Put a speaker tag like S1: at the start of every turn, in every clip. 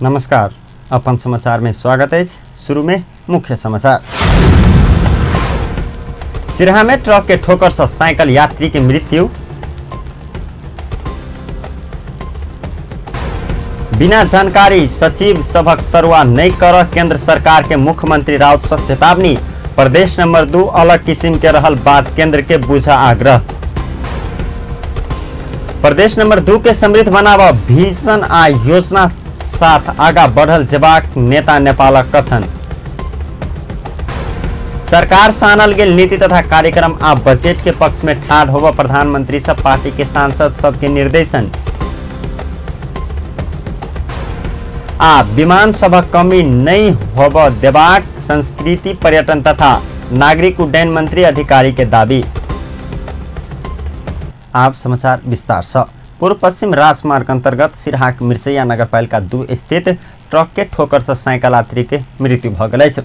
S1: नमस्कार, अपन समाचार में स्वागत है। शुरू में मुख्य समाचार। सिरहा में ट्रक के ठोकर से साइकिल यात्री के मृत्यु। बिना जानकारी सचिव सभक सरुआ नहीं कर केंद्र सरकार के मुख्यमंत्री राउत से चेतावनी। प्रदेश नंबर 2 अलग किस्म के रहल बात केंद्र के बुझा आग्रह। प्रदेश नंबर 2 के समृद्ध बनाव भीषण आ योजना साथ आगा बढ़ल जेबाक नेता नेपालक कथन। सरकार से आनल गेल नीति तथा कार्यक्रम आ बजट के पक्ष में ठाढ़ होव प्रधानमंत्री सब पार्टी के सांसद सबके निर्देशन। आ विमान सभक कमी नहीं होव देबाक संस्कृति पर्यटन तथा नागरिक उड्डयन मंत्री अधिकारी के दावी। आप समाचार विस्तार से। पूर्व पश्चिम राजमार्ग अंतर्गत सिरहाक मिर्चैया नगरपालिका 2 स्थित ट्रक के ठोकर से साइकिल यात्री के मृत्यु भ गेल अछि।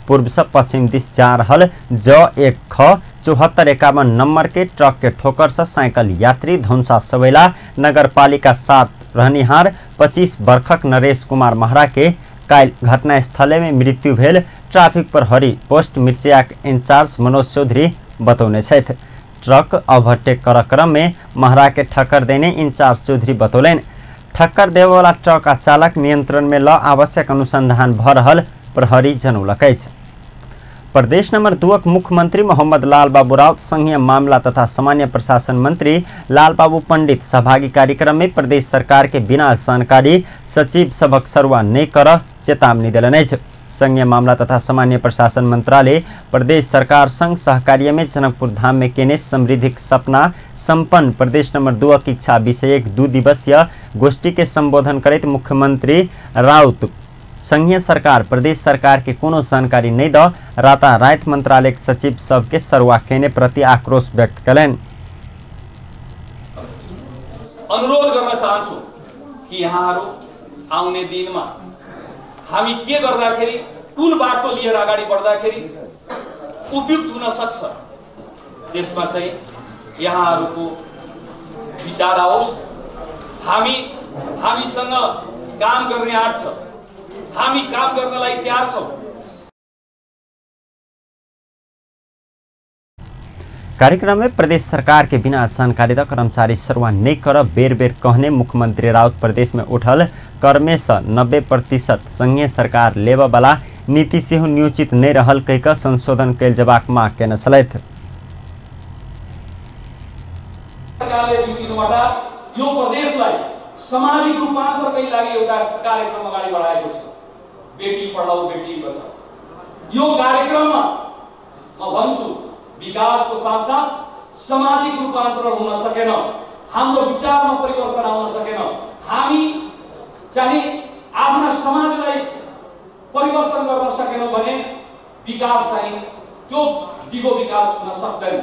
S1: पूर्व से पश्चिम दिस जा रहल ज 1 ख 7451 नंबर के ट्रक के ठोकर से साइकिल यात्री धनुषा सवैला नगरपालिका 7 रहनिहार 25 वर्षक नरेश कुमार महरा के काल्हि घटनास्थले में मृत्यु भेल ट्रैफिक प्रहरी पोस्ट मिर्चैया के इंचार्ज मनोज चौधरी बतौने छथि। ट्रक ओवरटेक कर क्रम में महरा के ठक्कर देने इंचार्ज चौधरी बतौलनि। ठक्कर देववाला ट्रक आ चालक नियंत्रण में ल आवश्यक अनुसंधान भ रहल प्रहरी जनौलक अछि। प्रदेश नंबर 2 के मुख्यमंत्री मोहम्मद लाल बाबू राउत संघीय मामला तथा सामान्य प्रशासन मंत्री लाल बाबू पंडित सहभागी कार्यक्रम में प्रदेश सरकार के बिना जानकारी सचिव सभक सरुआ नहीं कर चेतावनी देलनि अछि। संघीय मामला तथा सामान्य प्रशासन मंत्रालय प्रदेश सरकार संग सहकार्य में जनकपुर धाम में केने समृद्धिक सपना संपन्न प्रदेश नंबर 2 की इच्छा विषयक 2 दिवसीय गोष्ठी के संबोधन करैत मुख्यमंत्री राउत संघीय सरकार प्रदेश सरकार के कोनो जानकारी नहीं the रातारात मंत्रालय के सचिव सबके सरुआ केने प्रति आक्रोश व्यक्त कलनि।
S2: अनुरोध गर्न चाहन्छु कि यहाँहरू आउने दिनमा हामी के गर्दाखेरि कुन बाटो लिएर अगाडि बढ्दाखेरि उपयुक्त हुन सक्छ त्यसमा चाहिँ यहाँहरूको विचार आओस्। हामीसँग काम गर्ने आँट छ, हामी काम गर्नलाई तयार छौँ।
S1: कार्यक्रम में प्रदेश सरकार के बिना जानकारी the कर्मचारी सरुआ नहीं कर बेर बेर कहने मुख्यमंत्री राउत प्रदेश में उठल कर में से 90% संघीय सरकार लेबऽ वाला नीति सेहो नियोजित नहीं रहल कहि कऽ संशोधन कयल जेबाक मांग केने छलथि।
S2: सरकारले 2-3वटा यो प्रदेशलाई सामाजिक रूपान्तरकै लागि एउटा कार्यक्रम अगाडि बढाएको छ, बेटी पढाओ बेटी बचाओ। यो कार्यक्रममा म भन्छु विकासको साथसाथ सामाजिक रूपान्तरण हुन सकेन, हाम्रो विचारमा परिवर्तन आउन सकेन, हामी चाहिँ आफ्ना समाजलाई परिवर्तन गर्न सकेनौँ भने विकास चाहिँ त्यो दिगो विकास हुन सक्दैन।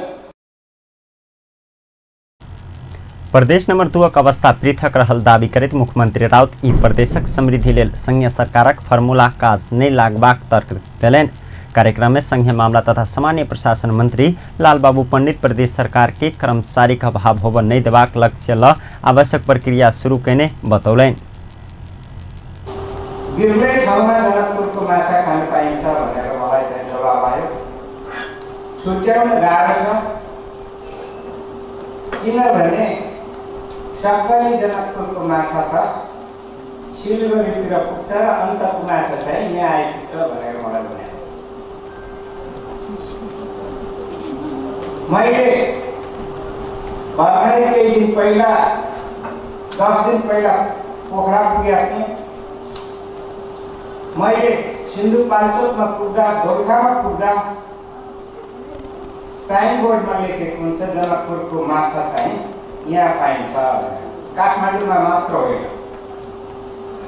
S1: प्रदेश नंबर 2 के अवस्था पृथक रहल दावी करैत मुख्यमंत्री राउत ई प्रदेशक समृद्धि लेल संघीय सरकारक फॉर्मूला काज नहि लागबाक तर्क देलनि। कार्यक्रम में संघीय मामला तथा सामान्य प्रशासन मंत्री लालबाबू पंडित प्रदेश सरकार के कर्मचारी के अभाव होब नहीं देबाक लक्ष्य ल आवश्यक प्रक्रिया शुरू केने बतौलनि।
S3: बिरुलै ठाउँमा जनकपुरको माछा खान पाइन्छ भनेर मलाई चाहिँ जवाब आयो। छुट्याउन गाह्रो छ, किनभने सक्कली जनकपुरको माछा त सिलगढीतिर पुग्छ र अन्तको माछा चाहिँ यहाँ आइपुग्छ भनेर मलाई भने। मैले भर्खरै केही दिन पहिला 10 दिन पहिला पोखरा पुगेको थिएँ। मैले सिन्धुपाल्चोकमा पुग्दा, दोलखामा पुग्दा साइनबोर्डमा लेखेको हुन्छ जनकपुरको माछा चाहिँ यहाँ पाइन्छ भनेर, काठमाडौँमा मात्र होइन।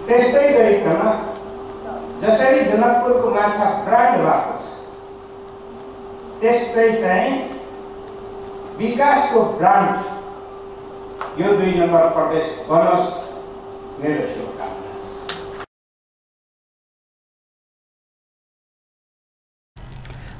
S3: त्यस्तै गरिकन जसरी जनकपुरको माछा ब्रान्ड भएको छ त्यस्तै चाहिँ विकासको ब्रान्ड यो 2 नम्बर प्रदेश बनोस्, मेरो शुभकामना।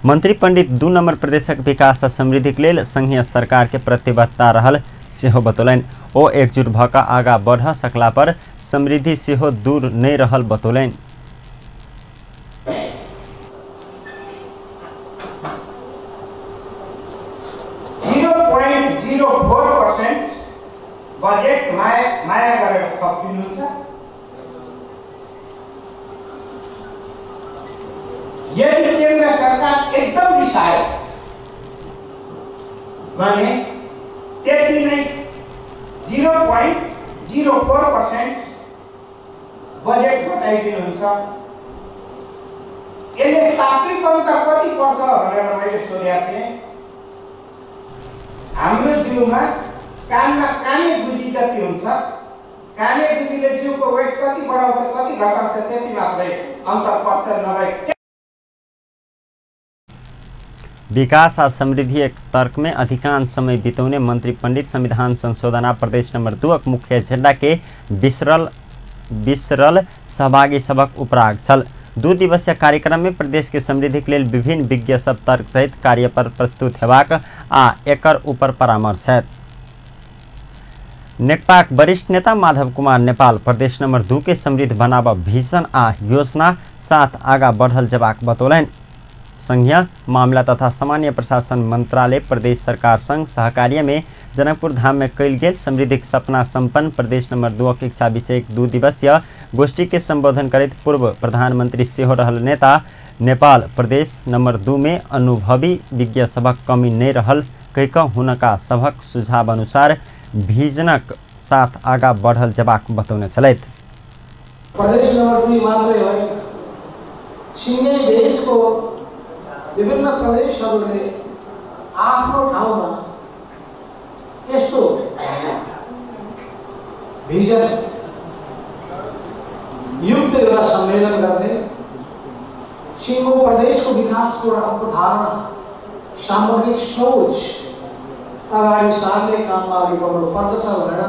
S1: मंत्री पंडित 2 नंबर प्रदेशक विकास आ समृद्धिक लेल संघीय सरकार के प्रतिबद्धता रहल सेहो बतौलनि। ओ एकजुट भऽ कऽ आगाँ बढ़ सकला पर समृद्धि सेहो दूर नहि रहल बतौलनि।
S3: 0.04% बजेट माया माया गरेर थपिदिनुहुन्छ। यदि केन्द्र सरकार एकदम रिसायो भने त्यति नै 0.04% बजेट घटाइदिनुहुन्छ। यसले तात्विक अन्तर कति पर्छ भनेर मैले सोधेको थिएँ। हाम्रो जिउमा कानमा काने गुजी जति हुन्छ, काने गुजीले जिउको वेट कति बढाउँछ कति घटाउँछ त्यति मात्रै अन्तर पर्छ, नभए।
S1: विकास आ समृद्धि एक तर्क में अधिकांश समय बितौने मंत्री पंडित संविधान संशोधन आ प्रदेश नंबर 2 मुख्य एजेंडा के बिसरल सहभागी सबक उपराग छल। 2 दिवसीय कार्यक्रम में प्रदेश के समृद्धि के लेल विभिन्न विज्ञ सब तर्क सहित कार्य पर प्रस्तुत हेबाक आ एकर ऊपर परामर्श है। नेकपाक वरिष्ठ नेता माधव कुमार नेपाल प्रदेश नंबर 2 के समृद्ध बनाब भीषण आ योजना साथ आगा बढ़ल जेबाक बतौलनि। संघीय मामला तथा सामान्य प्रशासन मंत्रालय प्रदेश सरकार संग सहकार्य में जनकपुर धाम में कयल गेल समृद्धिक सपना संपन्न प्रदेश नंबर 2 के इच्छा विषयक 2 दिवसीय गोष्ठी के संबोधन करैत पूर्व प्रधानमंत्री सेहो रहल नेता नेपाल प्रदेश नंबर 2 में अनुभवी विज्ञ सभक कमी नहीं रहल कहि कऽ हुनका सभक सुझाव अनुसार विजनक साथ आगा बढ़ल जेबाक बतौने छलथि।
S4: प्रदेश नंबर 2 मात्रै होइन, सिँगै देशको विभिन्न प्रदेशहरूले आफ्नो ठाउँमा यस्तो भिजन युक्त एउटा सम्मेलन गर्ने, सिङ्गो प्रदेशको विकासको एउटा धारणा, सामग्रिक सोच अगाडि सार्ने काममा अघि बढ्नु पर्दछ भनेर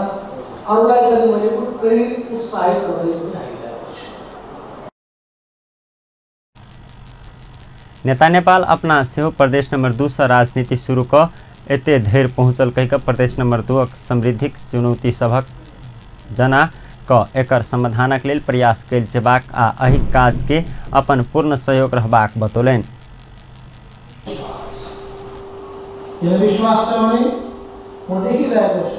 S4: अरूलाई पनि मैले प्रेरित उत्साहित गर्दै पनि आइरहेको छु।
S1: नेता नेपाल अपना सेहो प्रदेश नंबर 2 से राजनीति शुरू क एते धरि पहुँचल कहि कऽ प्रदेश नंबर 2 समृद्धिक चुनौती सभक जना क एकर समाधानक लेल प्रयास कयल जेबाक आ एहि काज के अपन पूर्ण सहयोग रहबाक बतौलनि।
S4: विश्वास छ भने म देखिरहेको छु।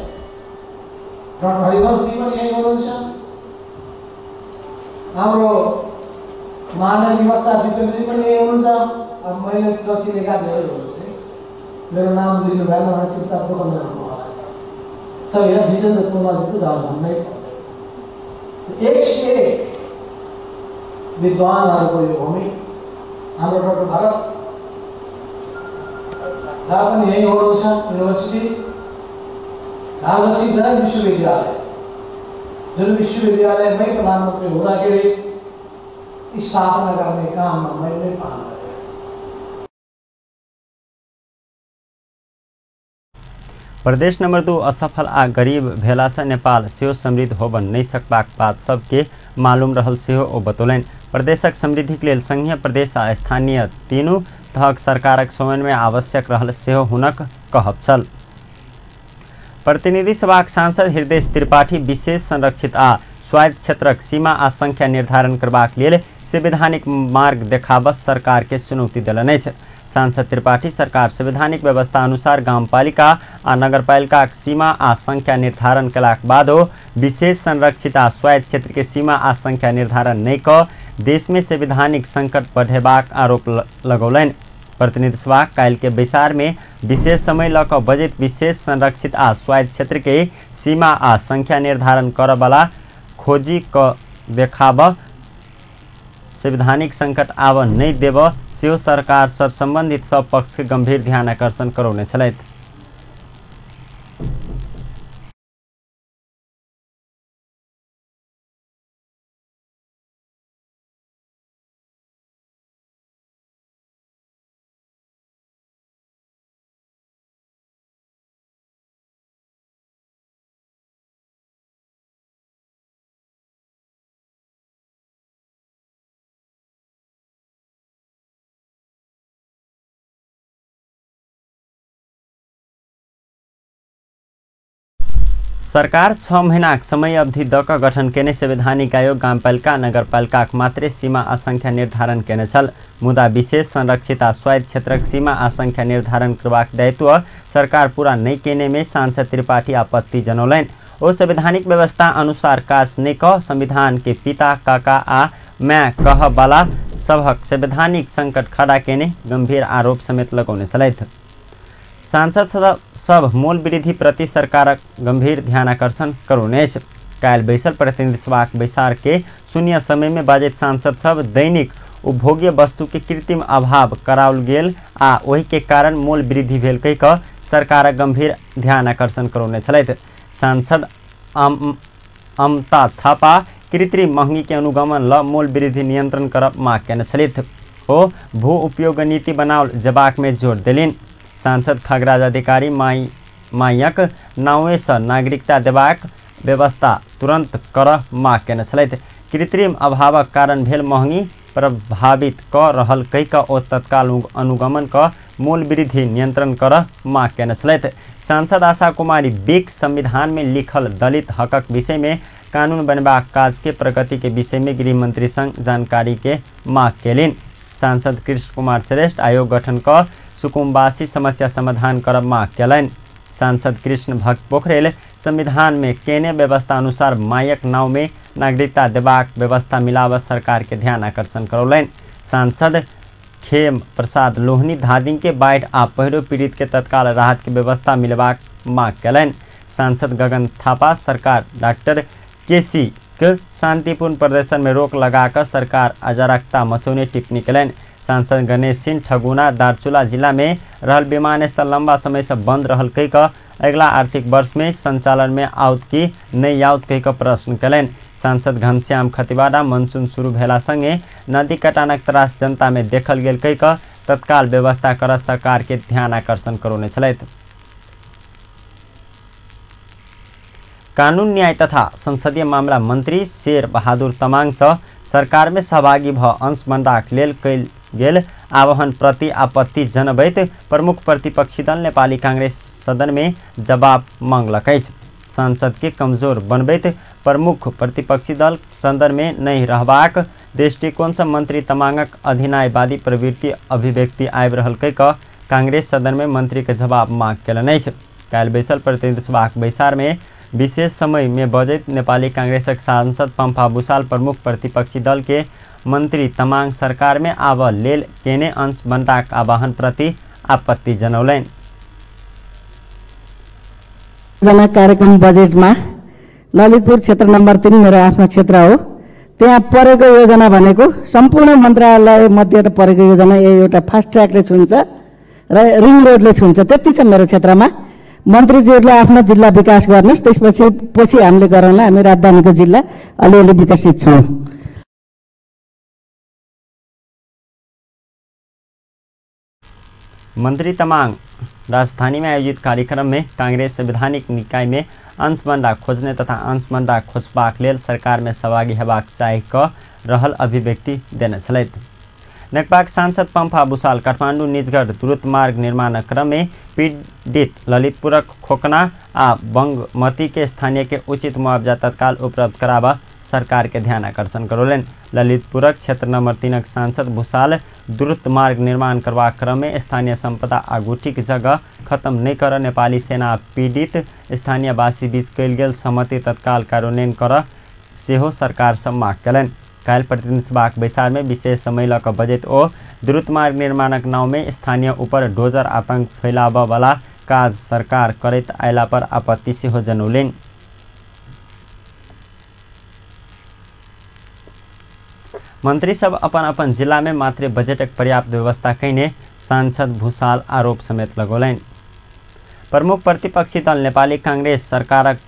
S4: डाक्टर हरिवंशजी पनि यहीँ हुनुहुन्छ, हाम्रो महाधिवक्ता विक्रमजी पनि यहीँ हुनुहुन्छ। अब मैले नचिनेका धेरै हुनुहुन्छ, मेरो नाम लिनु भएन भने चुपचाप दोकान जानु होला। सब यहाँ जितेन्द्र चौलाजी त झन् भन्नै पर्दैन। 101 विद्वानहरूको यो भूमि, हाम्रो डाक्टर भरत दा पनि यहीँ हुनुहुन्छ, युनिभर्सिटी राजर्षि जनक विश्वविद्यालय, जुन विश्वविद्यालयमै प्रधानमन्त्री हुँदाखेरि स्थापना गर्ने काममा मैले पाल्नु।
S1: प्रदेश नंबर 2 असफल आ गरीब भेलासँ नेपाल सेहो समृद्ध होब नहि सकबाक बात सबके मालूम रहल सेहो ओ बतौलनि। प्रदेशक समृद्धिक लेल संघीय प्रदेश आ स्थानीय तीनू तहक सरकारक समन्वय आवश्यक रहल सेहो हुनक कहब छल। प्रतिनिधि सभाक सांसद हृदय त्रिपाठी विशेष संरक्षित आ स्वायत्त क्षेत्रक सीमा आ संख्या निर्धारण करबाक लेल संवैधानिक मार्ग देखाब सरकार के चुनौती देलनि अछि। सांसद त्रिपाठी सरकार संवैधानिक व्यवस्था अनुसार गामपालिका आ नगरपालिकाक सीमा आ संख्या निर्धारण कयलाक बादो विशेष संरक्षित आ स्वायत्त क्षेत्र के सीमा आ संख्या निर्धारण नहि कऽ देश में संवैधानिक संकट बढ़ेबाक आरोप लगौलनि। प्रतिनिधि सभा काल्हि के बैसार में विशेष समय लऽ कऽ बजट विशेष संरक्षित आ स्वायत्त क्षेत्र के सीमा आ संख्या निर्धारण करऽवला खोजी कऽ देखाब संवैधानिक संकट आब नहि देब सेहो सरकार सँ संबंधित सब पक्ष के गंभीर ध्यान आकर्षण करौने छलथि। सरकार 6 महीनाक समय अवधि दऽ कऽ गठन केने संवैधानिक आयोग गामपालिका नगरपालिकाक मात्रे सीमा आ संख्या निर्धारण केने छल। मुदा विशेष संरक्षित आ स्वायत्त क्षेत्रक सीमा आ संख्या निर्धारण करबाक दायित्व सरकार पूरा नहि केने में सांसद त्रिपाठी आपत्ति जनौलनि। ओ संवैधानिक व्यवस्था अनुसार काज नहि कऽ संविधान के पिता काका आ माय कहऽ वाला सभक संवैधानिक संकट खड़ा केने गंभीर आरोप समेत लगौने छलथि। सांसद सब मूल वृद्धि प्रति सरकारक गंभीर ध्यानाकर्षण करौने अछि। काल्हि बैसल प्रतिनिधि सभाक बैसार के शून्य समय में बाजैत सांसद सब दैनिक उपभोग्य वस्तु के कृत्रिम अभाव कराओल गेल आ ओहि के कारण मूल वृद्धि भेल कहि कऽ सरकारक गंभीर ध्यानाकर्षण करौने छलथि। सांसद अमता थापा कृत्रिम महंगी के अनुगमन ल मूल वृद्धि नियंत्रण करब माग केने छलथि। ओ भू उपयोग नीति बनाओल जेबाक में जोर देलनि। सांसद खगराज अधिकारी माइक नावेसँ नागरिकता देबाक व्यवस्था तुरंत कर माग केने छलथि। कृत्रिम अभावक कारण भेल महंगी प्रभावित कऽ रहल कहि कऽ ओ तत्काल अनुगमन कऽ मूल वृद्धि नियंत्रण कर माग केने छलथि। सांसद आशा कुमारी बिक संविधान में लिखल दलित हकक विषय में कानून बनबाक काज के प्रगति के विषय में गृहमंत्री संग जानकारी के माग केलनि। सांसद कृष्ण कुमार श्रेष्ठ आयोग गठन कऽ सुकुम्बासी समस्या समाधान करब माग केलनि। सांसद कृष्ण भक्त पोखरेल संविधान में केने व्यवस्था अनुसार मायक नाव में नागरिकता देबाक व्यवस्था मिलावत सरकार के ध्यान आकर्षण करौलनि। सांसद खेम प्रसाद लोहनी धादिंग के बाढ़ि आ पहिरो पीड़ित के तत्काल राहत के व्यवस्था मिलबाक माग केलनि। सांसद गगन थापा सरकार डॉक्टर केसी के शांतिपूर्ण प्रदर्शन में रोक लगाकर सरकार अराजकता मचौने टिप्पणी केलनि। सांसद गणेश सिंह ठगुना दार्चुला जिला में रहल विमानस्थल लंबा समय से बंद रहल कहि कऽ अगिला आर्थिक वर्ष में संचालन में आउत कि नहि आउत कहि कऽ प्रश्न केलनि। सांसद घनश्याम खतिवाड़ा मनसून शुरू भेला संगे नदी कटानक त्रास जनता में देखल गेल कहि कऽ तत्काल व्यवस्था कर सरकार के ध्यान आकर्षण करौने छलथि। कानून न्याय तथा संसदीय मामला मंत्री शेर बहादुर तमाङ सँ सरकार में सहभागी भ अंश बन्डाक लेल कयल गेल आह्वान प्रति आपत्ति जनबैत प्रमुख प्रतिपक्षी दल नेपाली कांग्रेस सदन में जवाब मांगलक अछि। सांसद के कमजोर बनबैत प्रमुख प्रतिपक्षी दल सदन में नहि रहबाक दृष्टिकोण से मंत्री तमांगक अधिनायवादी प्रवृत्ति अभिव्यक्ति आबि रहल कहि कऽ कांग्रेस सदन में मंत्री के जवाब मांग केलनि अछि। काल्हि बैसल प्रतिनिधि सभाक बैसार में विशेष समय में बजैत नेपाली कांग्रेसक सांसद पम्फा भूषाल प्रमुख प्रतिपक्षी दल के मंत्री तमांग सरकार में आबऽ लेल केने अंश बन्टाक आह्वान प्रति आपत्ति जनौलनि।
S5: योजना कार्यक्रम बजेटमा ललितपुर क्षेत्र नम्बर 3 मेरो आफ्नो क्षेत्र हो, त्यहाँ परेको योजना भनेको सम्पूर्ण मन्त्रालय मध्ये परेको योजना यो एउटा फास्ट ट्र्याकले छुन्छ र रिङ रोडले छुन्छ, त्यति छ मेरो क्षेत्रमा। मन्त्रीज्यूहरूले आफ्नो जिल्ला विकास गर्नुहोस्, त्यसपछि पछि हामीले गरौँला। हामी राजधानीको जिल्ला अलिअलि विकसित छौँ।
S1: मंत्री तमांग राजधानी में आयोजित कार्यक्रम में कांग्रेस संवैधानिक निकाय में अंशबंडा खोजने तथा अंशबंडा खोजबाक लेल सरकार में सहभागी हेबाक चाहि कऽ रहल अभिव्यक्ति देने छलथि। नेकपाक सांसद पम्फा भूषाल काठमाडौँ निजगढ़ द्रुत मार्ग निर्माणक क्रम में पीड़ित ललितपुरक खोकना आ बंगमती के स्थानीय के उचित मुआवजा तत्काल उपलब्ध कराबऽ सरकार के ध्यान आकर्षण करौलनि। ललितपुरक क्षेत्र नंबर 3 सांसद भूषाल द्रुत मार्ग निर्माण करबाक क्रम में स्थानीय संपदा आ गुठीक जगह खत्म नहि कर नेपाली सेना पीड़ित स्थानीयवासी बीच कयल गेल सहमति तत्काल कार्यान्वयन कर सेहो सरकारसँ माग केलनि। काल्हि प्रतिनिधि सभाक बैसार में विशेष समय लऽ कऽ बजैत ओ द्रुत मार्ग निर्माणक नाव में स्थानीय ऊपर डोजर आतंक फैलाबऽ वाला काज सरकार करैत अयला पर आपत्ति सेहो जनौलनि। मंत्री सब अपन अपन जिला में मात्र बजटक पर्याप्त व्यवस्था कयने सांसद भूषाल आरोप समेत लगौलनि। प्रमुख प्रतिपक्षी दल नेपाली कांग्रेस सरकारक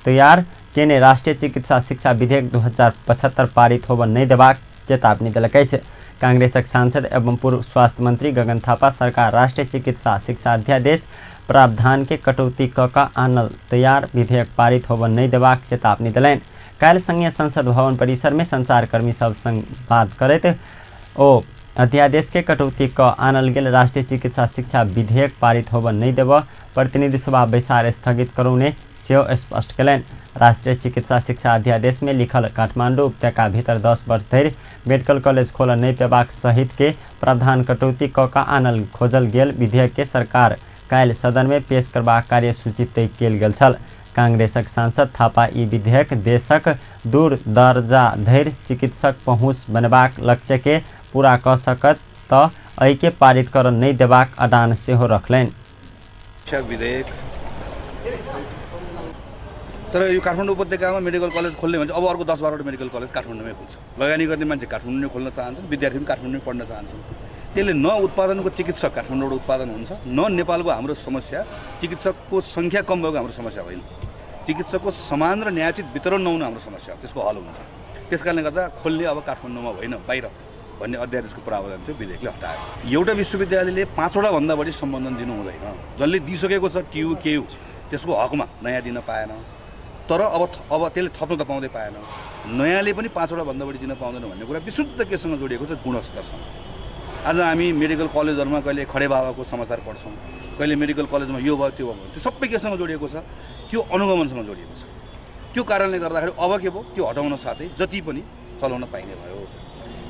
S1: तैयार केने राष्ट्रीय चिकित्सा शिक्षा विधेयक 2075 पारित होबऽ नहि देबाक चेतावनी देलक अछि। कांग्रेसक सांसद एवं पूर्व स्वास्थ्य मंत्री गगन थापा सरकार राष्ट्रीय चिकित्सा शिक्षा अध्यादेश प्रावधान के कटौती कऽ कऽ आनल तैयार विधेयक पारित होबऽ नहि देबाक चेतावनी देलनि। काल्हि संघीय संसद भवन परिसर में संचारकर्मी सब संग बात करैत ओ अध्यादेश के कटौती कऽ आनल गेल राष्ट्रीय चिकित्सा शिक्षा विधेयक पारित होबऽ नहि देबऽ प्रतिनिधि सभा बैसार स्थगित करौने सेहो स्पष्ट कयलनि। राष्ट्रीय चिकित्सा शिक्षा अध्यादेश में लिखल काठमांडू उपत्यका भीतर 10 वर्ष धरि मेडिकल कॉलेज खोल नहि पेबाक सहित के प्रावधान कटौती क क आनल खोजल गेल विधेयक के सरकार काल्हि सदन में पेश करबाक कार्यसूची तय कयल गेल छल। कांग्रेसक सांसद थापा ई विधेयक देशक दूर दर्जा धरि चिकित्सक पहुँच बनबाक लक्ष्य के पूरा क सकत त एहिके पारित कर नहि देबाक अडान सेहो रखलनि।
S6: विधेयक तर यो काठमाडौँ उपत्यकामा मेडिकल कलेज खोल्ने भने अब अर्को 10-12वटा मेडिकल कलेज काठमाडौँमै खुल्छ। लगानी गर्ने मान्छे काठमाडौँ नै खोल्न चाहन्छन्, विद्यार्थी पनि काठमाडौँमै पढ्न चाहन्छन्। त्यसले न उत्पादनको चिकित्सक काठमाडौँबाट उत्पादन हुन्छ, न नेपालको हाम्रो समस्या चिकित्सकको सङ्ख्या कम भएको हाम्रो समस्या होइन, चिकित्सकको समान र न्यायोचित वितरण नहुनु हाम्रो समस्या हो, त्यसको हल हुन्छ। त्यस कारणले गर्दा खोल्ने अब काठमाडौँमा होइन बाहिर भन्ने अध्यादेशको प्रावधान थियो, विधेयकले हटायो। एउटा विश्वविद्यालयले 5वटा भन्दा बढी सम्बन्धन दिनु हुँदैन। जसले दिइसकेको छ टियु केयु त्यसको हकमा नयाँ दिन पाएन, तर अब अब त्यसले थप्न त पाउँदै पाएन। नयाँले पनि 5वटा भन्दा बढी दिन पाउँदैन भन्ने कुरा विशुद्ध केसँग जोडिएको छ? गुणस्तरसँग। आज हामी मेडिकल कलेजहरूमा कहिले खडे बाबाको समाचार पढ्छौँ, कहिले मेडिकल कलेजमा यो भयो त्यो भयो, त्यो सबै केसँग जोडिएको छ? त्यो अनुगमनसँग जोडिएको छ। त्यो कारणले गर्दाखेरि अब के भयो, त्यो हटाउन साथै जति पनि चलाउन पाइने भयो।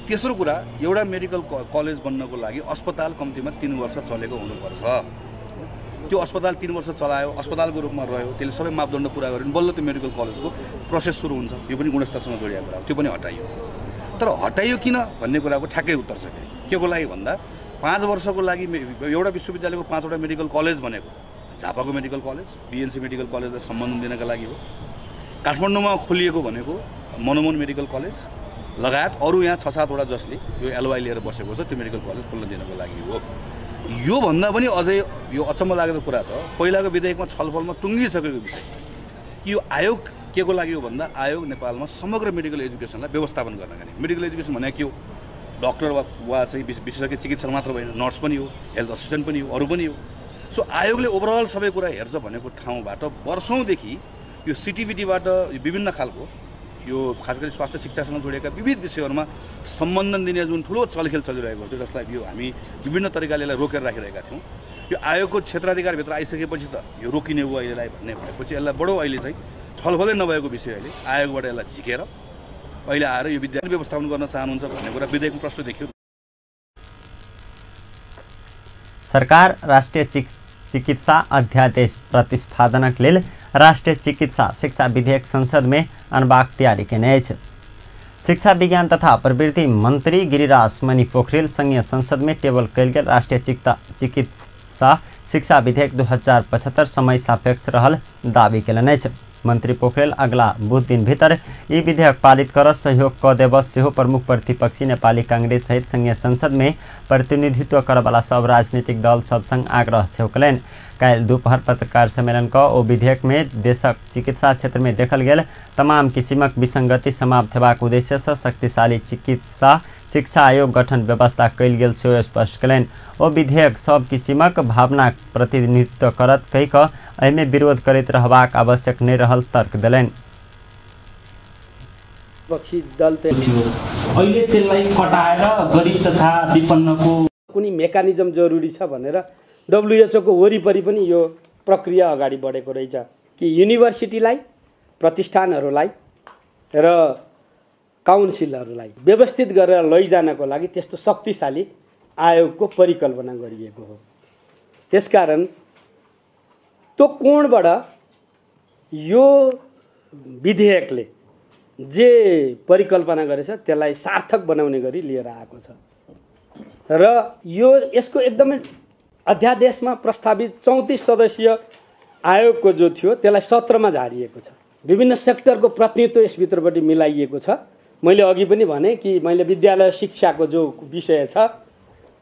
S6: तेस्रो कुरा, एउटा मेडिकल कलेज बन्नको लागि अस्पताल कम्तीमा 3 वर्ष चलेको हुनुपर्छ। त्यो अस्पताल 3 वर्ष चलायो, अस्पतालको रूपमा रह्यो, त्यसले सबै मापदण्ड पुरा गर्यो भने बल्ल त्यो मेडिकल कलेजको प्रोसेस सुरु हुन्छ। यो पनि गुणस्तरसँग जोडिएको कुरा हो, त्यो पनि हटाइयो। तर हटाइयो किन भन्ने कुराको ठ्याक्कै उत्तर छ। के को लागि भन्दा 5 वर्षको लागि एउटा विश्वविद्यालयको 5वटा मेडिकल कलेज भनेको झापाको मेडिकल कलेज, बिएनसी मेडिकल कलेजलाई सम्बन्धन दिनका लागि हो। काठमाडौँमा खोलिएको भनेको मनमोहन मेडिकल कलेज लगायत अरू यहाँ 6-7वटा जसले यो एलवाई लिएर बसेको छ त्यो मेडिकल कलेज खोल्न दिनको लागि हो। योभन्दा पनि अझै यो अचम्म लाग्दो कुरा त पहिलाको विधेयकमा छलफलमा टुङ्गिसकेको विषय कि यो आयोग के को लागि हो भन्दा आयोग नेपालमा समग्र मेडिकल एजुकेसनलाई व्यवस्थापन गर्नका निम्ति। मेडिकल एजुकेसन भनेको के हो? डक्टर वा चाहिँ विशेषज्ञ चिकित्सक मात्र होइन, नर्स पनि हो, हेल्थ असिस्टेन्ट पनि हो, अरू पनि हो। सो आयोगले ओभरअल सबै कुरा हेर्छ भनेको ठाउँबाट वर्षौँदेखि यो सिटिबिटीबाट विभिन्न खालको यो खास गरी स्वास्थ्य शिक्षासँग जोडिएका विविध विषयहरूमा सम्बन्धन दिने जुन ठुलो चलखेल चलिरहेको थियो, जसलाई यो हामी विभिन्न तरिकाले यसलाई रोकेर राखिरहेका थियौँ। यो आयोगको क्षेत्राधिकारभित्र आइसकेपछि त यो रोकिने हो अहिलेलाई भन्ने भएपछि यसलाई बडो अहिले चाहिँ छलफलै नभएको विषय अहिले आयोगबाट यसलाई झिकेर अहिले आएर यो विद्यार्थी व्यवस्थापन गर्न चाहनुहुन्छ भन्ने कुरा विधेयकमा प्रश्न देखियो।
S1: सरकार राष्ट्रिय चिकित्सा अध्यादेश प्रतिस्पर्धाक लेल राष्ट्रिय चिकित्सा शिक्षा विधेयक संसद में अनबाक तैयारी केने अछि। शिक्षा विज्ञान तथा प्रवृत्ति मंत्री गिरिराज मणि पोखरेल संघीय संसद में टेबल कयल गेल राष्ट्रीय चिकित्सा शिक्षा विधेयक 2075 समय सापेक्ष रहल दावी केलनि अछि। मंत्री पोखरेल अगला बुध दिन भीतर ई विधेयक पारित कर सहयोग क देब सेहो प्रमुख प्रतिपक्षी नेपाली कांग्रेस सहित संघीय संसद में प्रतिनिधित्व करवाला सब राजनीतिक दल सब संग आग्रह सेहो कयलनि। काल्हि दुपहर पत्रकार सम्मेलन क ओ विधेयक में देशक चिकित्सा क्षेत्र में देखल गेल तमाम किसिमक विसंगति समाप्त हेबाक उद्देश्य से शक्तिशाली चिकित्सा शिक्षा आयोग गठन व्यवस्था कयल गेल सेहो स्पष्ट कयलनि। ओ विधेयक सब किसिमक भावनाक प्रतिनिधित्व करत कहि क एहिमे विरोध करैत रहबाक आवश्यक नहि रहल तर्क देलनि।
S7: विपक्षी दल अहिले त्यसलाई कटाएर गरिब तथा विपन्नको कुनै मेकानिजम जरुरी छ भनेर WHO को वरिपरि पनि यो प्रक्रिया अगाडि बढेको रहेछ कि युनिभर्सिटीलाई, प्रतिष्ठानहरूलाई र काउन्सिलहरूलाई व्यवस्थित गरेर लैजानको लागि त्यस्तो शक्तिशाली आयोगको परिकल्पना गरिएको हो। त्यसकारण त्यो कोणबाट यो विधेयकले जे परिकल्पना गरेछ त्यसलाई सार्थक बनाउने गरी लिएर आएको छ र यो यसको एकदमै अध्यादेशमा प्रस्तावित 34 सदस्यीय आयोगको जो थियो त्यसलाई 17 मा झारिएको छ। विभिन्न सेक्टरको प्रतिनिधित्व यसभित्रपट्टि मिलाइएको छ। मैले अघि पनि भने कि मैले विद्यालय शिक्षाको जो विषय छ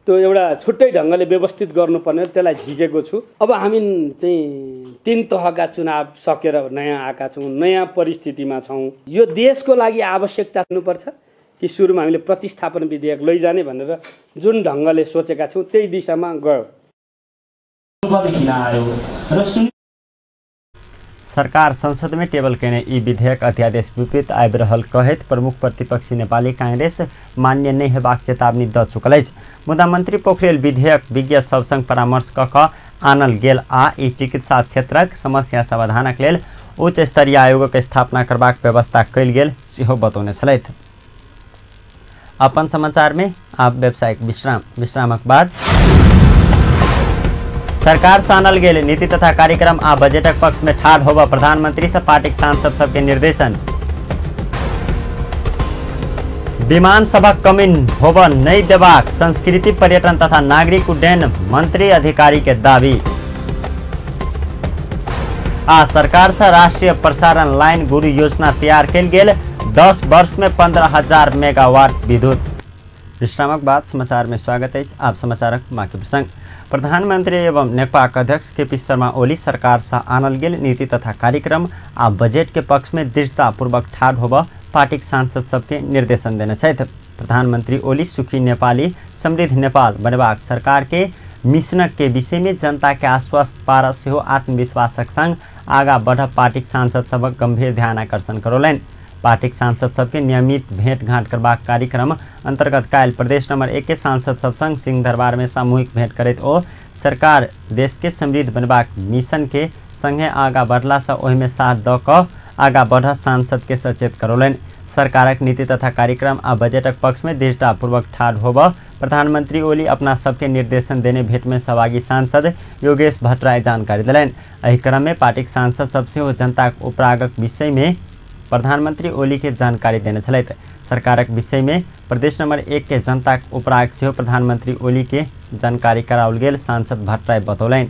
S7: त्यो एउटा छुट्टै ढङ्गले व्यवस्थित गर्नुपर्ने त्यसलाई झिकेको छु। अब हामी चाहिँ 3 तहका चुनाव सकेर नयाँ आएका छौँ, नयाँ परिस्थितिमा छौँ। यो देशको लागि आवश्यकता हुनुपर्छ कि सुरुमा हामीले प्रतिस्थापन विधेयक लैजाने भनेर जुन ढङ्गले सोचेका छौँ त्यही दिशामा गयो।
S1: सरकार संसद में टेबल केने ई विधेयक अध्यादेश विपरीत आबि रहल कहैत प्रमुख प्रतिपक्षी नेपाली कांग्रेस मान्य नहि हेबाक चेतावनी द चुकल अछि। मुदा मंत्री पोखरेल विधेयक विज्ञ सब संग परामर्श क क आनल गेल आ ई चिकित्सा क्षेत्रक समस्या समाधानक लेल उच्च स्तरीय आयोगक स्थापना करबाक व्यवस्था कयल गेल सेहो बतौने छलथि। अपन समाचार में आब व्यावसायिक विश्राम। विश्रामक बाद सरकार से आनल गेल नीति तथा कार्यक्रम आ बजटक पक्ष में ठाढ़ होबऽ प्रधानमंत्री से पार्टीक सांसद सबके निर्देशन। विमान सभक कमी होबऽ नहि देबाक संस्कृति पर्यटन तथा नागरिक उड्डयन मंत्री अधिकारी के दावी। आ सरकार से राष्ट्रीय प्रसारण लाइन गुरु योजना तैयार कयल गेल 10 वर्ष में 15,000 मेगावाट विद्युत। विश्रामक बाद समाचार में स्वागत है। आप समाचारक बाकी प्रसंग। प्रधानमंत्री एवं नेकपाक अध्यक्ष केपी शर्मा ओली सरकार से आनल गेल नीति तथा कार्यक्रम आ बजट के पक्ष में दृढ़तापूर्वक ठाढ़ होबऽ पार्टीक सांसद सबके निर्देशन देने छथि। प्रधानमंत्री ओली सुखी नेपाली समृद्ध नेपाल बनेबाक सरकार के मिशनक के विषय में जनता के आश्वस्त पार सेहो आत्मविश्वासक संग आगा बढ़ पार्टीक सांसद सबक गंभीर ध्यान आकर्षण करौलनि। पार्टीक सांसद सबके नियमित भेंटघाट करबाक कार्यक्रम अंतर्गत काल्हि प्रदेश नंबर 1 के सांसद सब संग सिंहदरबार में सामूहिक भेंट करैत ओ सरकार देश के समृद्ध बनबाक मिशन के संगे आगा बढ़ला से ओहिमे साथ दऽ कऽ आगा बढ़ सांसद के सचेत करौलनि। सरकारक नीति तथा कार्यक्रम आ बजटक पक्ष में दृढ़तापूर्वक ठाढ़ होबऽ प्रधानमंत्री ओली अपना सबके निर्देशन देने भेंट में सहभागी सांसद योगेश भट्टराई जानकारी देलनि। एहि क्रम में पार्टीक सांसद सब सेहो जनताक उपरागक विषय में प्रधानमंत्री ओली के जानकारी देने छलथि। सरकारक विषय में प्रदेश नंबर 1 के जनताक उपराग सेहो प्रधानमंत्री ओली के जानकारी कराओल गेल सांसद भट्टराई बतौलनि।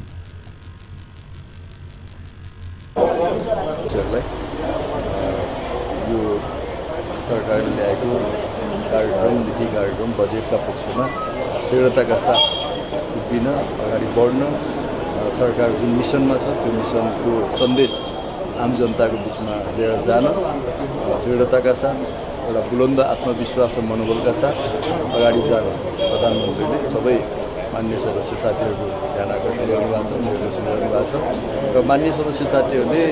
S8: यो सरकारले ल्याएको कार्यक्रम नीति कार्यक्रम बजेटका पक्षमा दृढताका साथ उभिन अगाडि बढ्न सरकार जुन मिसनमा छ त्यो मिसनको सन्देश आम जनताको बिचमा लिएर जान दृढताका साथ एउटा बुलन्द आत्मविश्वास र मनोबलका साथ अगाडि जान प्रधानमन्त्रीले सबै मान्य सदस्य साथीहरूको ध्यान आकर्षण गर्नुभएको छ, निर्देशन गर्नुभएको छ र मान्य सदस्य साथीहरूले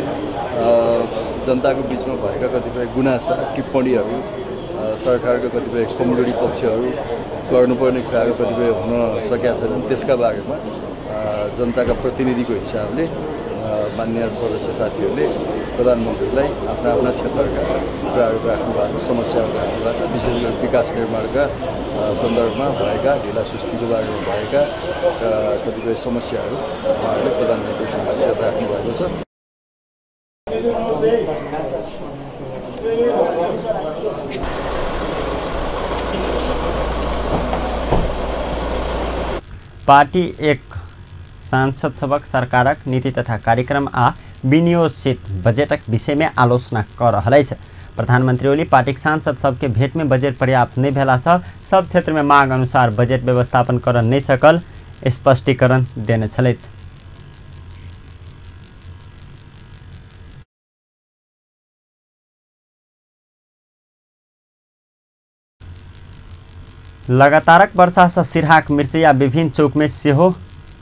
S8: जनताको बिचमा भएका कतिपय गुनासा टिप्पणीहरू सरकारको कतिपय कमजोरी पक्षहरू गर्नुपर्ने कुराहरू कतिपय हुन सकेका छैनन् त्यसका बारेमा जनताका प्रतिनिधिको हिसाबले मान्य सदस्य साथीहरूले प्रधानमन्त्रीलाई आफ्ना आफ्ना क्षेत्रका कुराहरू राख्नु भएको छ, समस्याहरू राख्नु भएको छ। विशेष गरी विकास निर्माणका सन्दर्भमा भएका ढिला सुस्तीको बारेमा भएका कतिपय समस्याहरू उहाँहरूले प्रधानमन्त्री समक्ष राख्नु भएको छ।
S1: पार्टी एक सांसद सबक सरकारक नीति तथा कार्यक्रम आ विनियोजित बजटक विषय में आलोचना कर रहल अछि। प्रधानमंत्री ओली पार्टीक सांसद सबके भेंट में बजट पर्याप्त नहीं भेला से सब क्षेत्र में मांग अनुसार बजट व्यवस्थापन कर नहीं सकल स्पष्टीकरण देने छलथि। लगातारक वर्षा से सिरहाक मिर्चैया विभिन्न चौक में सेहो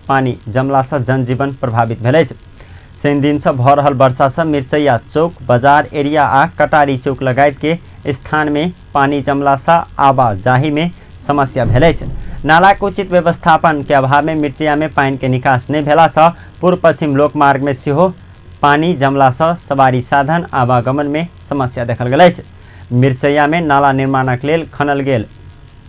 S1: पानी जमला से जनजीवन प्रभावित भेल अछि। शनि दिन से भऽ रहल वर्षा से मिर्चैया चौक बाजार एरिया आ कटारी चौक लगायत के स्थान में पानी जमला से आवाजाही में समस्या भेल अछि। नालाक उचित व्यवस्थापन के अभाव में मिर्चैया में पानी के निकास नहीं भेला से पूर्व पश्चिम लोकमार्ग में सेहो पानी जमला से सवारी साधन आवागमन में समस्या देखल गेल अछि। मिर्चैया में नाला निर्माणक लेल खनल गेल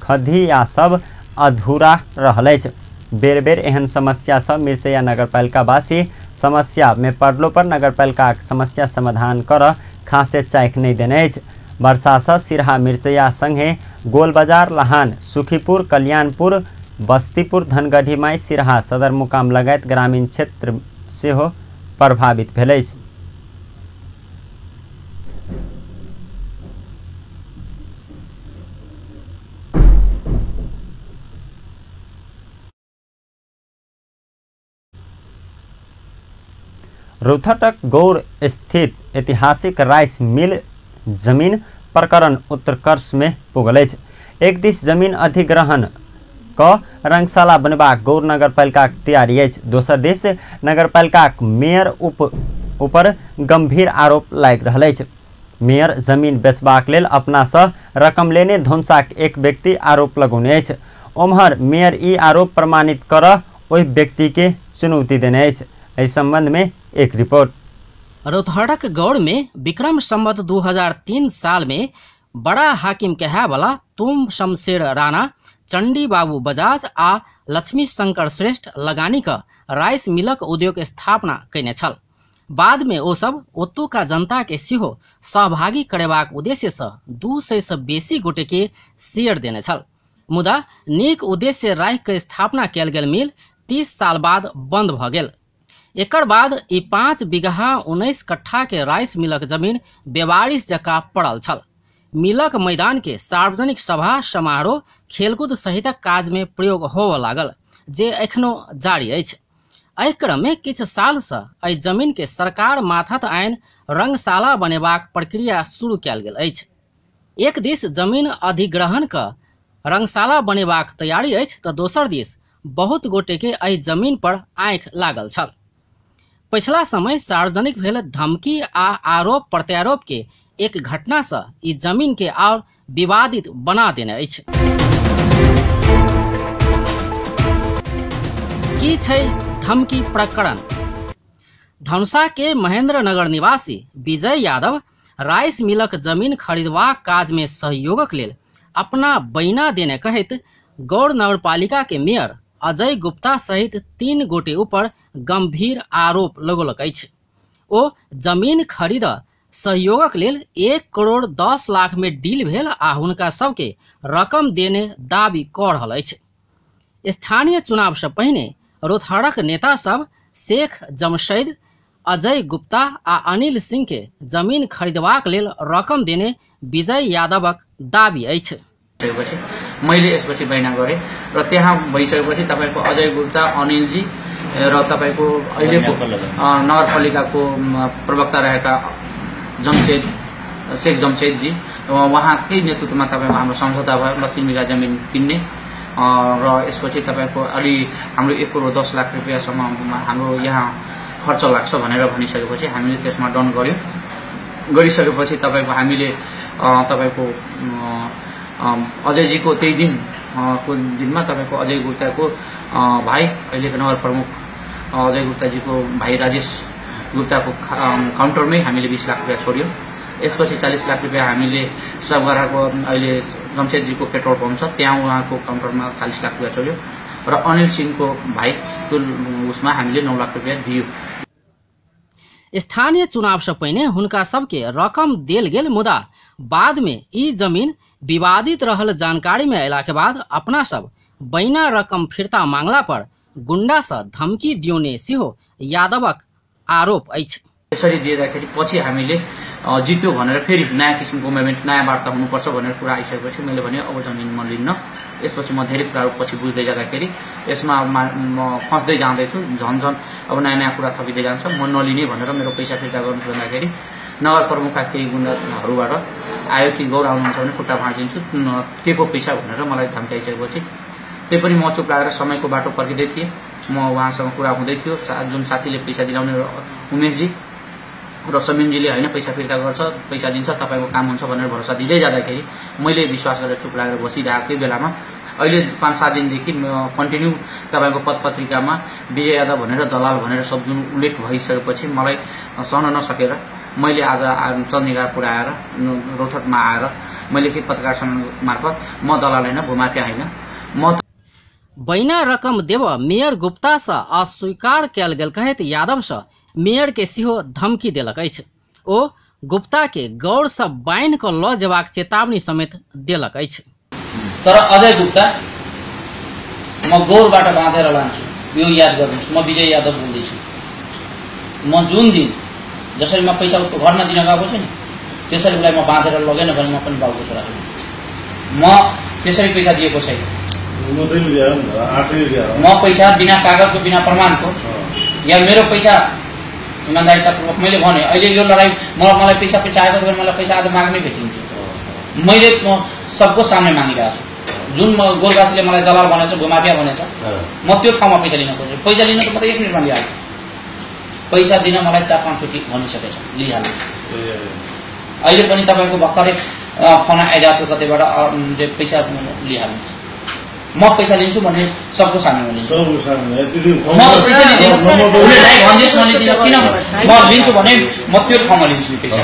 S1: खद्दी आ सब अधूरा रहल अछि। बेर बेर एहन समस्या सब मिर्चैया नगरपालिकावासी समस्या में पड़लो पर नगरपालिकाक समस्या समाधान कर खासे चाइख नहीं देने अछि। वर्षा से सिरहा मिर्चैया संगे गोल बाजार लहान सुखीपुर कल्याणपुर बस्तीपुर धनगढ़ीमाई सिरहा सदरमुकाम लगायत ग्रामीण क्षेत्र सेहो प्रभावित भेल अछि। रौतहटक गौर स्थित ऐतिहासिक राइस मिल जमीन प्रकरण उत्कर्ष में पुगल अछि। एक दिस जमीन अधिग्रहण क रंगशाला बनबाक गौर नगरपालिकाक तैयारी अछि, दोसर दिस नगरपालिकाक मेयर ऊपर गंभीर आरोप लागि रहल अछि। मेयर जमीन बेचबाक लेल अपनासँ रकम लेने धौंसाक एक व्यक्ति आरोप लगौने अछि। ओम्हर मेयर ई आरोप प्रमाणित कर ओहि व्यक्ति के चुनौती देने अछि। एहि संबंध में एक रिपोर्ट।
S9: रौतहटक गौड़ में विक्रम संवत 2003 साल में बड़ा हाकिम कहावला तुम शमशेर राणा, चंडी बाबू बजाज आ लक्ष्मी शंकर श्रेष्ठ लगानी का राइस मिलक उद्योग स्थापना कयने छल। बाद में ओ सब ओतुका जनता के सेहो सहभागी करेबाक उद्देश्य से 200 से बेसी गोटे के शेयर देने छल। मुदा नीक उद्देश्य राखि के स्थापना कयल गेल मिल 30 साल बाद बंद भ गेल। एकर बाद ई 5 बीघा 19 कट्ठा के राइस मिलक जमीन बेवारिस जकाँ पड़ल छल। मिलक मैदान के सार्वजनिक सभा समारोह खेलकूद सहितक काज में प्रयोग होबय लागल, जे एखनो जारी अछि। एहि क्रम में किछु साल से एहि जमीन के सरकार माथत आनि रंगशाला बनेबाक प्रक्रिया शुरू कयल गेल अछि। एक दिस जमीन अधिग्रहण क रंगशाला बनेबाक तैयारी अछि तऽ दोसर दिस बहुत गोटे के एहि जमीन पर आँखि लागल छल। पछिला समय सार्वजनिक भेल धमकी आ आरोप प्रत्यारोप के एक घटना से ई जमीन के और विवादित बना देने अछि। की छै धमकी प्रकरण? धनुषा के महेंद्रनगर निवासी विजय यादव राइस मिलक जमीन खरीदबाक काज में सहयोगक लेल अपना बैना देने कहैत गौड़ नगरपालिका के मेयर अजय गुप्ता सहित 3 गोटे ऊपर गंभीर आरोप लगौलक अछि। ओ जमीन खरीद सहयोगक लेल 1 करोड़ 10 लाख में डील भेल आ हुनका सबके रकम देने दावी कऽ रहल अछि। स्थानीय चुनाव से पहिने रौतहटक नेता सब शेख जमशेद, अजय गुप्ता आ अनिल सिंह के जमीन खरीदबाक लेल रकम देने विजय यादवक दावी अछि।
S10: मैले यसपछि बैना गरेँ र त्यहाँ भइसकेपछि तपाईँको अजय गुप्ता, अनिलजी र तपाईँको अहिलेको नगरपालिकाको प्रवक्ता रहेका जमशेद, शेख जमशेदजी, उहाँकै नेतृत्वमा तपाईँको हाम्रो सम्झौता भयो ल 3 बिघा जमिन किन्ने र यसपछि तपाईँको अलि हाम्रो 1 करोड 10 लाख रुपियाँसम्म हाम्रो यहाँ खर्च लाग्छ भनेर भनिसकेपछि हामीले त्यसमा डन गर्यौँ। गरिसकेपछि तपाईँको हामीले तपाईँको अजयजीको त्यही दिन को दिनमा तपाईँको अजय गुप्ताको भाइ अहिलेको नगर प्रमुख अजय गुप्ताजीको भाइ राजेश गुप्ताको काउन्टरमै हामीले 20 लाख रुपियाँ छोड्यौँ। यसपछि 40 लाख रुपियाँ हामीले सबगराको अहिले जमशेदजीको पेट्रोल पम्प छ त्यहाँ उहाँको काउन्टरमा 40 लाख रुपियाँ छोड्यो र अनिल सिंहको भाइको उसमा हामीले 9 लाख रुपियाँ दियो।
S9: स्थानीय चुनाव से पहिने हुनका सबके रकम देल गेल, मुदा बाद में ई जमीन विवादित रहल जानकारी में अयला के बाद अपना सब बैना रकम फिर्ता मांगला पर गुंडा से धमकी दियोने सेहो यादवक आरोप अछि।
S10: यसरी दिँदाखेरि पछि हामीले जित्यो भनेर फेरि नयाँ किसिमको मुभमेन्ट, नयाँ वार्ता हुनुपर्छ भनेर कुरा आइसकेपछि मैले भने अब जमिन म लिन्न। यसपछि म धेरै कुराहरू पछि बुझ्दै जाँदाखेरि यसमा म फस्दै जाँदैछु, झन् झन् अब नयाँ नयाँ कुरा थपिँदै जान्छ, म नलिने भनेर मेरो पैसा फिर्ता गर्नुहोस् भन्दाखेरि नगर प्रमुखका केही गुण्डाहरूबाट आयो कि गौर आउनुहुन्छ भने खुट्टा भाँचिन्छु, के को पैसा भनेर मलाई धम्काइसकेपछि त्यही पनि म चुप लागेर समयको बाटो पर्खिँदै थिएँ। म उहाँसँग कुरा हुँदै थियो, जुन साथीले पैसा दिलाउने उमेशजी र समीमजीले होइन पैसा फिर्ता गर्छ, पैसा दिन्छ, तपाईँको काम हुन्छ भनेर भरोसा दिँदै जाँदाखेरि मैले विश्वास गरेर चुप लागेर बसिरहेकै बेलामा अहिले 5-7 दिनदेखि कन्टिन्यू तपाईँको पत्रपत्रिकामा विजय यादव भनेर दलाल भनेर सब जुन उल्लेख भइसकेपछि मलाई सहन नसकेर मैले आज चन्द्रिका पुऱ्याएर रौतहटमा आएर मैले के पत्रकार सम्मेलन मार्फत म दलाल होइन, भूमाफिया होइन, म
S9: बैना रकम देव मेयर गुप्ता से अस्वीकार कयल गेल कहैत यादव से मेयर के सेहो धमकी देलक अछि। ओ गुप्ता के गौर से बान्हि कऽ लऽ जेबाक चेतावनी समेत देलक अछि।
S10: तर अजय गुप्ता म गौरबाट बाँधेर लान्छु, यो याद गर्नुहोस्। म विजय यादव बोल्दैछु। म जुन दिन जसरी म पैसा उसको घरमा दिन गएको छु नि त्यसरी उसलाई म बाँधेर लगेन भने म पनि बाउको छोरा होइन। म त्यसरी पैसा दिएको छैन। म पैसा बिना कागजको बिना प्रमाणको या मेरो पैसा इमान्दारितापूर्वक मैले भने अहिले यो लडाइँ मलाई पैसा चाहिएको थियो भने मलाई पैसा आज माग्नै भेटिन्थ्यो। मैले म सबको सामने मागिरहेको छु। जुन म गोरवासीले मलाई दलाल भनेको छ, भूमाफिया भनेको छ, म त्यो ठाउँमा पैसा लिन खोज्छु। पैसा लिन त म त 1 मिनटमा लिइहाल्छु। पैसा दिन मलाई 4-5 चोटि भनिसकेछ, लिइहाल्नु। अहिले पनि तपाईँको भर्खरै फोन आइरहेको थियो कतैबाट, पैसा लिइहाल्नुहोस्। म पैसा लिन्छु भने सबको सामने लिन्छु, म त पैसा लिँदिनँ, उसले भनिदियोस् म लिँदिनँ, किन म लिन्छु भने म त्यो ठाउँमा लिन्छु पैसा।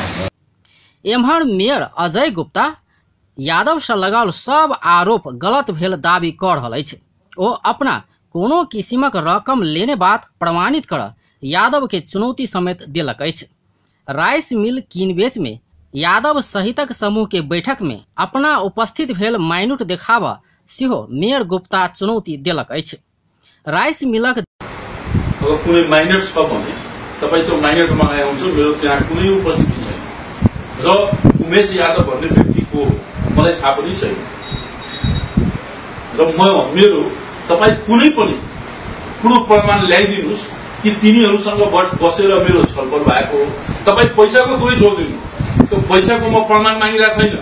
S9: एम्हर मेयर अजय गुप्ता यादव से लगाओल सब आरोप गलत भेल दावी कर रहल अछि। ओ अपना कोनो किसिमक रकम लेने बात प्रमाणित कर यादव के चुनौती समेत देलक अछि। राइस मिल कीन बेच में यादव सहितक समूह के बैठक में अपना उपस्थित भेल माइन्यूट देखावा सेहो मेयर गुप्ता चुनौती देलक अछि। राइस मिलक
S11: अगर कुनै माइन्यूट छ भने तपाई त्यो माइन्यूटमा आउँछ, मेरो त्यहाँ कुनै उपस्थिति छैन र उमेश यादव भन्ने व्यक्ति को मलाई थाहा पनि छैन र म मेरो तपाई कुनै पनि प्रुफ प्रमाण ल्याइदिनुस् कि तिनीहरूसँग बसेर मेरो छलफल भएको हो। तपाई पैसाको कोही छोड्दिनु, त्यो पैसाको म प्रमाण मागिरहेको छैन,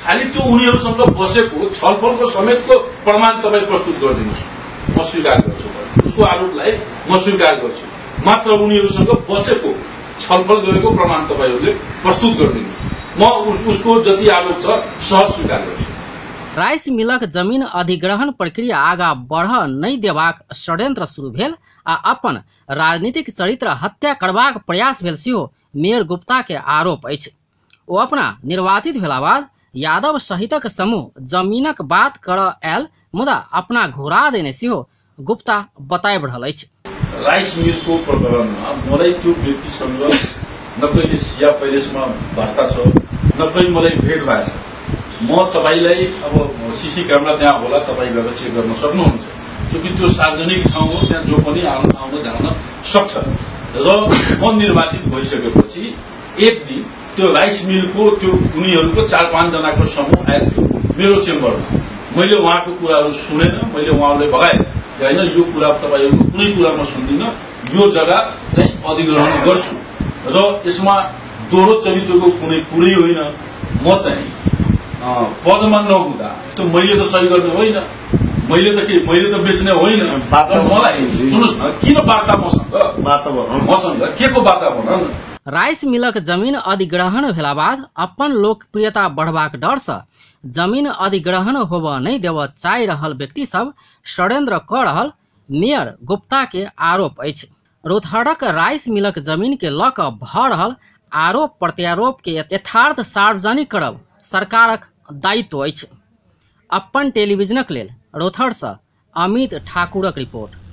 S11: खालि त्यो उनीहरूसँग बसेको छलफलको समेतको प्रमाण तपाई प्रस्तुत गरिदिनुस्, म स्वीकार गर्छु, उसको आरोपलाई म स्वीकार गर्छु, मात्र उनीहरूसँग बसेको छलफल गरेको प्रमाण तपाईहरूले प्रस्तुत गरिदिनुस्, म उसको जति आरोप छ सहज स्वीकार गर्छु।
S9: राइस मिलक जमीन अधिग्रहण प्रक्रिया आगा बढ़ नहि देबाक षड्यंत्र शुरू भेल आ अपन राजनीतिक चरित्र हत्या करबाक प्रयास भेल सेहो मेयर गुप्ता के आरोप अछि। ओ अपना निर्वाचित भेला बाद यादव सहितक समूह जमीनक बात कर आयल, मुदा अपना घुरा देने सेहो गुप्ता बताबि रहल अछि।
S11: राइस मिलको प्रकरणमा मलाई त्यो व्यक्तिसँग न कहिले सिया पैलेसमा वार्ता छ, न कहीँ मलाई भेट भएको छ। म तपाईलाई अब सीसी क्यामेरा त्यहाँ होला, तपाई गएर चेक गर्न सक्नुहुन्छ, चूँकि त्यो सार्वजनिक ठाउँ हो, त्यहाँ जो पनि आउन जान सक्छ। र म निर्वाचित भइसकेपछि एक दिन त्यो राइस मिलको त्यो उनीहरूको 4-5 जनाको समूह आएको थियो मेरो चेम्बरमा। मैले उहाँको कुराहरू सुनेन, मैले उहाँहरूलाई भगाएँ, होइन यो कुरा तपाईँहरूको कुनै कुरा म सुन्दिनँ, यो जग्गा चाहिँ अधिग्रहण गर्छु र यसमा दोहोरो चरित्रको कुनै कुरै होइन। म चाहिँ पदमा नहुँदा त्यो मैले त सही गर्ने होइन, मैले त के मैले त बेच्ने होइन। मलाई सुन्नुहोस् न, किन वार्ता मसँग के को वातावरण?
S9: राइस मिलक जमीन अधिग्रहण भेला बाद अपन लोकप्रियता बढ़बाक डर से जमीन अधिग्रहण होब नहीं देव चाहि रहल व्यक्ति सब षड्यंत्र क रहल मेयर गुप्ता के आरोप अछि। रोथहरक राइस मिलक जमीन के ल क भ रहल आरोप प्रत्यारोप के यथार्थ सार्वजनिक करब सरकारक दायित्व अछि। अपन टेलीविजनक लेल रोथहर से अमित ठाकुरक रिपोर्ट।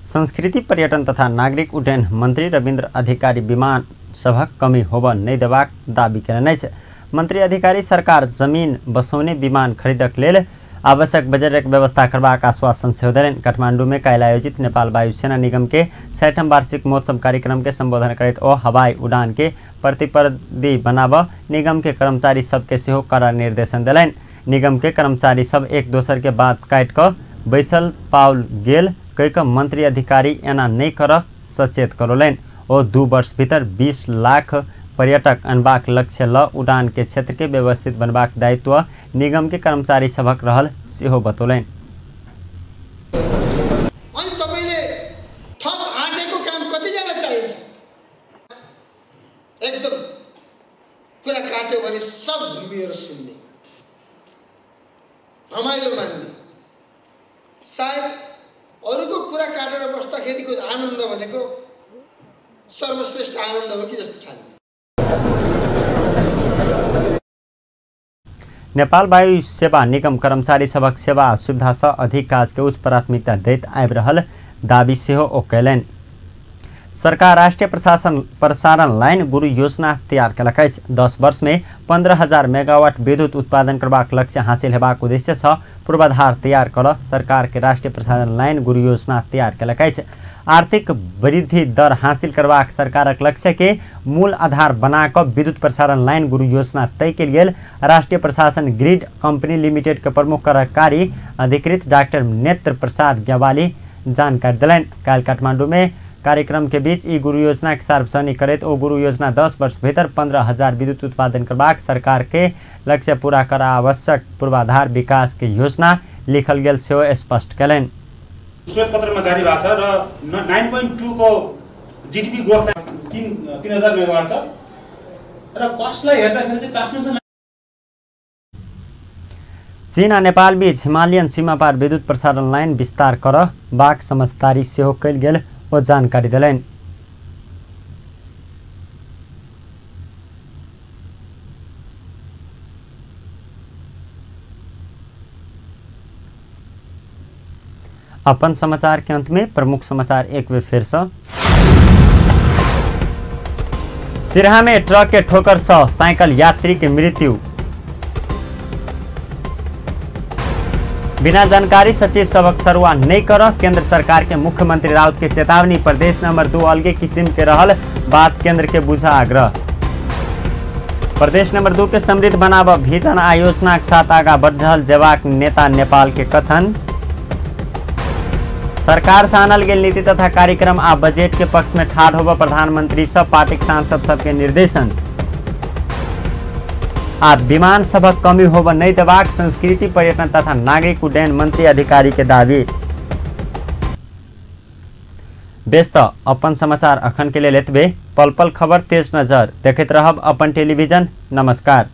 S1: संस्कृति पर्यटन तथा नागरिक उड्डयन मंत्री रविन्द्र अधिकारी विमान सभक कमी होब नहि देबाक दावी कयलनि अछि। मंत्री अधिकारी सरकार जमीन बसौने विमान खरीदक लेल आवश्यक बजटक व्यवस्था करबाक आश्वासन सेहो देलनि। काठमांडू में काल्हि आयोजित नेपाल वायुसेना निगम के 60म वार्षिक महोत्सव कार्यक्रम के संबोधन करैत ओ हवाई उड़ान के प्रतिस्पर्धी बनाब निगम के कर्मचारी सबके सेहो कड़ा निर्देशन देलनि। निगम के कर्मचारी सब एक दोसर के बात काटि कऽ बैसल पाओल गेल कहि कऽ मंत्री अधिकारी एना नहि करऽ सचेत करौलनि। ओ 2 वर्ष भीतर 20 लाख पर्यटक अनबाक लक्ष्य ल उड़ान के क्षेत्र के व्यवस्थित बनबाक दायित्व निगम के कर्मचारी सभक रहल सेहो बतौलनि।
S12: अनि तपाईले थप आँटेको काम कतिजना चाहिन्छ? एकदम कुरा काट्यो भने सब झुम्बिएर सुन्ने, रमाइलो मान्ने, सायद अरूको कुरा काटेर बस्दाखेरिको आनन्द भनेको सर्वश्रेष्ठ आनन्द हो कि जस्तो ठान्ने।
S1: नेपाल वायु सेवा निगम कर्मचारी सभक सेवा सुविधा से अधिक काज के उच्च प्राथमिकता दैत आबि रहल दावी सेहो ओ कयलनि। सरकार राष्ट्रीय प्रशासन प्रसारण लाइन गुरु योजना तैयार कयलक अछि। 10 वर्ष में 15,000 मेगावाट विद्युत उत्पादन करबाक लक्ष्य हासिल हेबाक उद्देश्य से पूर्वाधार तैयार कर सरकार के राष्ट्रीय प्रसारण लाइन गुरु योजना तैयार कयलक अछि। आर्थिक वृद्धि दर हासिल करबाक सरकारक लक्ष्य के मूल आधार बनाकऽ विद्युत प्रसारण लाइन गुरु योजना तय के लेल राष्ट्रीय प्रशासन ग्रिड कंपनी लिमिटेड के प्रमुख कार्यकारी अधिकृत डॉक्टर नेत्र प्रसाद ज्ञवाली जानकारी देलनि। काल्हि काठमांडू में कार्यक्रम के बीच ई गुरु योजना के सार्वजनिक करैत ओ गुरु योजना 10 वर्ष भीतर 15,000 विद्युत उत्पादन करबाक सरकार के लक्ष्य पूरा कर आवश्यक पूर्वाधार विकास के योजना लिखल गेल सेहो स्पष्ट कयलनि।
S13: श्वेतपत्रमा जारी भएको छ र 9.2 को जीडीपी ग्रोथ 3,000 मेगावाट छ र कस्टलाई हेर्दाखेरि चाहिँ ट्रान्समिसन।
S1: चीन आ नेपाल बीच हिमालयन सीमापार विद्युत प्रसारण लाइन विस्तार करबाक समझदारी सेहो कयल गेल ओ जानकारी देलनि। अपन समाचार के अंत में प्रमुख समाचार एक बेर फेर से। सिरहा में ट्रक के ठोकर से साइकिल यात्री के मृत्यु। बिना जानकारी सचिव सबक सरुआ नहीं कर केंद्र सरकार के मुख्यमंत्री राउत के चेतावनी। प्रदेश नंबर 2 अलगे किस्म के रहल बात केंद्र के बुझा आग्रह। प्रदेश नंबर 2 के समृद्ध बनाब विजन आ योजना के साथ आगा बढ़ रहल जेबाक नेता नेपाल के कथन। सरकार से आनल गेल नीति तथा कार्यक्रम आ बजट के पक्ष में ठाढ़ होब प्रधानमंत्री सब पार्टी सांसद सबके निर्देशन। आ विमान सभक कमी होब नहीं देबाक संस्कृति पर्यटन तथा नागरिक उड्डयन मंत्री अधिकारी के दावी। बेस त अपन समाचार अखन के लेल एतबे। पल पल खबर तेज नजर देखैत रहब अपन टेलीविजन। नमस्कार।